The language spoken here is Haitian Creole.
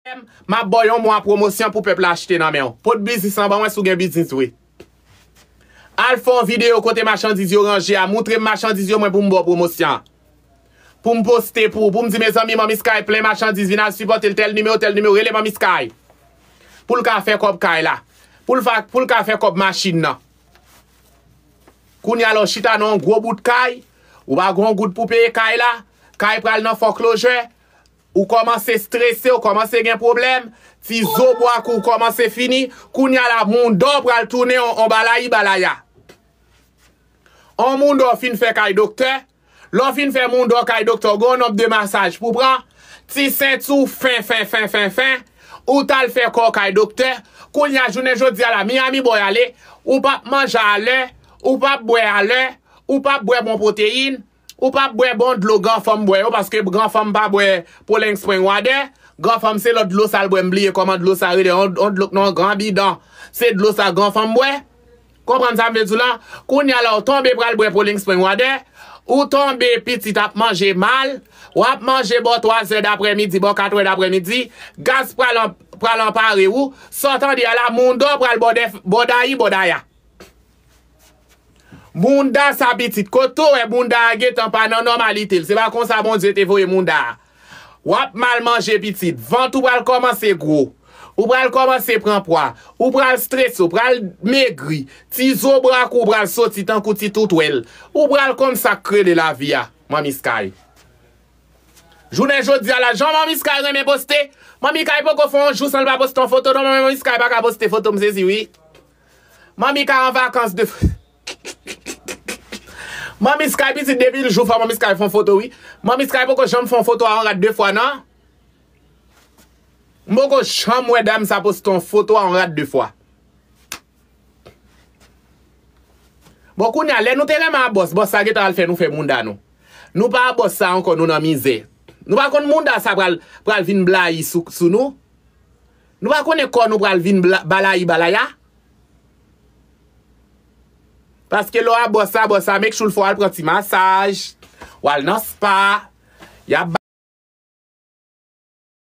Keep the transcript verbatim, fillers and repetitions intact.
M ap ba w yon mwa pwomosyon pou pèp la achte nan men w. Pot biznis lan ban mwen si w gen biznis vre. Al fè yon videyo kote machandiz yo ranje a, moutre m machandiz yo mwen pou m ba w pwomosyon an. Pou m poste pou, pou m di mezanmi Manmi Sky plen machandiz, vin al sipòte l, tèl nimewo, tèl nimewo, rele Manmi Sky. Pou l ka fè kòb kay la. Pou l fa, pou l ka fè kòb machin nan. Kounye a la w chita nan yon gwo bout kay, ou pa gen yon goud pou peye kay la, kay pral nan foreclosure, ou kòmanse strese, ou kòmanse gen pwoblèm, ti zo bwa kou w kòmanse fini, kounye a la moun dò pral tounen on, on balayi balaya. On moun dò fin fè kay doktè, lè w fin fè moun dò kay doktè, w gen yon nonb de masaj pou pran, ti senti w fen, fen, fen, fen, fen, ou t al fè kò w kay doktè, kounye a jounen jodi a la, Miami bò y ale, ou p ap manje alè, ou p ap bwè alè, ou p ap bwè bon pwoteyin, ou p ap bwè bon dlo granfanm bwè yo, paske granfanm pa bwè Poland Spring Water. Granfanm se lòt dlo sa l bwè, m bliye kòman dlo sa rele, on, on dlo k nan yon gran bidan. Se dlo sa granfanm bwè. Konprann sa m vle di w la? Kounye a la, w tonbe pral bwè Poland Spring Water, ou tonbe pitit ap manje mal, w ap manje bò twa zè daprèmidi, bò kat è daprèmidi, gaz pral an, pral anpare ou, sa w tande a la, moun dò pral bòdè, bòdayi, bòdaya. Bounda sa pitit, kote w wè bounda a gentan pa nan nòmalite l, se pa konsa Bondye te voye bounda a. W ap mal manje pitit, vant ou pral kòmanse gwo, ou pral kòmanse pran pwa, ou pral strese, ou pral megri, ti zo bra kou w pral soti tankou ti toutwèl, ou pral konn sa k rele lavi a, Manmi Sky. Jounen jodi a la, jan Manmi Sky renmen poste, Manmi Sky poko fè yon jou san l pa poste yon foto, non, Manmi Sky pa ka poste foto, m sezi wi. Manmi Sky an vakans de. Manmi Sky pitit depi l jou fò Manmi Sky fè yon foto wi. Manmi Sky poko janm fè yon foto a yon rad de fwa non. M poko janm wè dam sa poste yon foto a yon rad de fwa. Bon kounye a lè nou te renmen a bòs, bòs sa gentan al fè nou fè bounda nou. Nou pa a bòs sa ankò, nou nan mizè. Nou pa konn bounda sa pral, pral vin blayi sou, sou nou. Nou pa konnen kò nou pral vin bla, balayi balaya. Paske lè w a bòs sa, bòs sa make sure l fè w al pran ti masaj, w al nan spa, y ap